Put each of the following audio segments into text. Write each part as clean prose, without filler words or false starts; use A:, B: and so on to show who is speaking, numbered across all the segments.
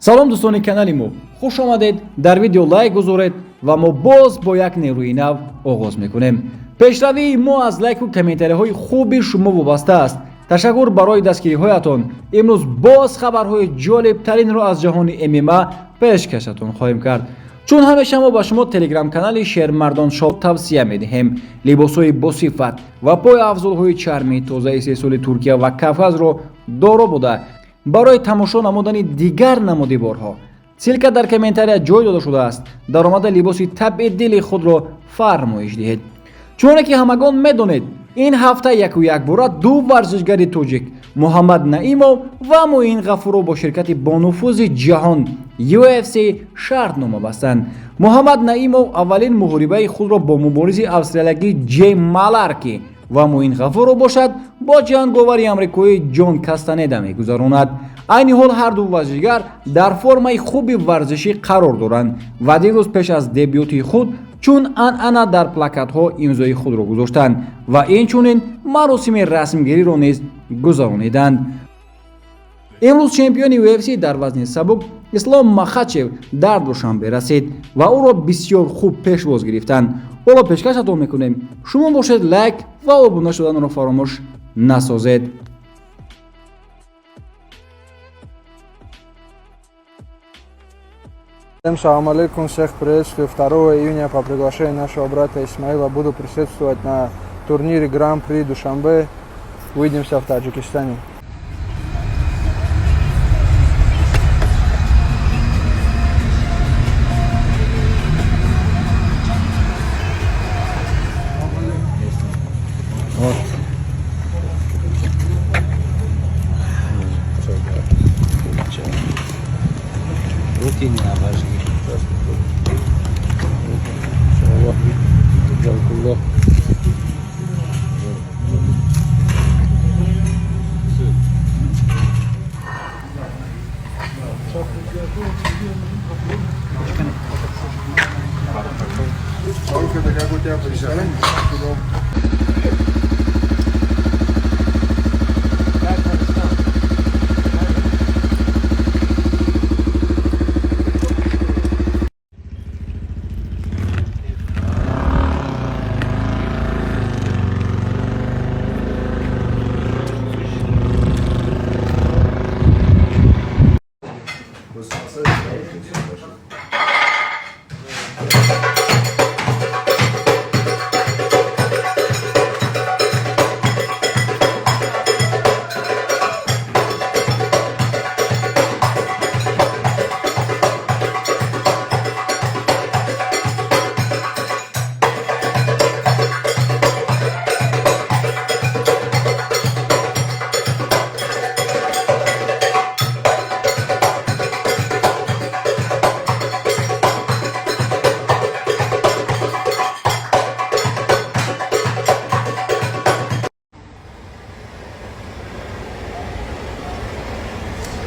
A: Салом, дӯстони канали мо, хуш омадед. Дар видео лайк гузоред ва мо боз бо як нерӯи нав оғоз мекунем. Пешравии мо аз лайку комментариҳои хуби шумо вобаста аст. Ташаккур барои дастгириҳоятон. Имрӯз боз хабарҳои ҷолибтаринро аз ҷаҳони ММА пешкашатон хоҳем кард. Чун ҳамеша мо ба шумо телеграм-канали Шермардон Шоп тавсия медиҳем. Либосҳои босифат ва пойафзолҳои чармии тозаи истеҳсоли Туркия ва Кавказро доро буда, барои тамошо намудани дигар намуди борҳо ссылка дар комментария ҷой дода шудааст. Даромада либоси табъи дили худро фармоиш диҳед. Чуноне ки ҳамагон медонед, ин ҳафта яку якбора ду варзишгари тоҷик, Муҳаммад Наимов ва Муин Ғафуров, бо ширкати бонуфузи ҷаҳон UFC шартнома бастанд. Муҳаммад Наимов аввалин муҳорибаи худро бо муборизи австралиягӣ Ҷей Маларки ва Муин Ғафуров бошад, бо ҷанговари амрикоӣ Ҷон Кастанеда мегузаронад. Айни ҳол ҳарду варзишгар дар формаи хуби варзишӣ қарор доранд ва дирӯз пеш аз дебюти худ чун анъана дар плакатҳо имзои худро гузоштанд ва инчунин маросими расмгириро низ гузарониданд. Имрӯз чемпиони UFC дар вазни сабук Ислом Махачев дар Душанбе расид ва ӯро бисёр хуб пешвоз гирифтанд. Ҳоло пешкашатон мекунем. Шумо бошед, лайк ва обуна шуданро фаромӯш насозед.
B: Всем салам алейкум, всех приветствую. 2 июня по приглашению нашего брата Исмаила буду присутствовать на турнире Гран-при Душанбе. Увидимся в Таджикистане.
C: Вот. Руки не обожги. Иншаллах. Джалкуллах.
B: Это как у тебя представление?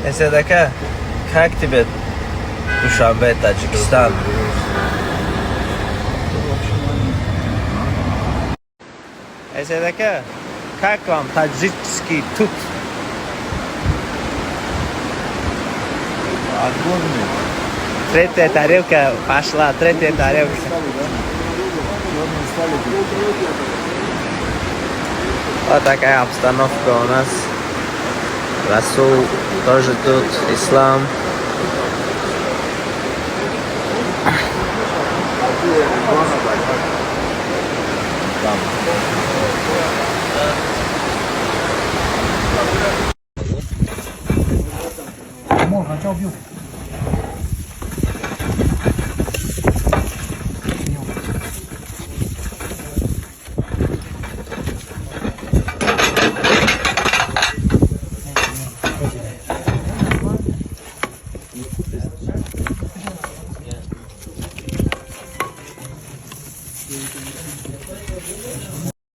C: Эседака, как тебе Душанбе, Таджикистан? Эседака, как вам таджикский тут?
B: Огонный.
C: Третья тарелка пошла, третья тарелка.
B: Стали.
C: Вот такая обстановка у нас. Расул тоже тут, Ислам.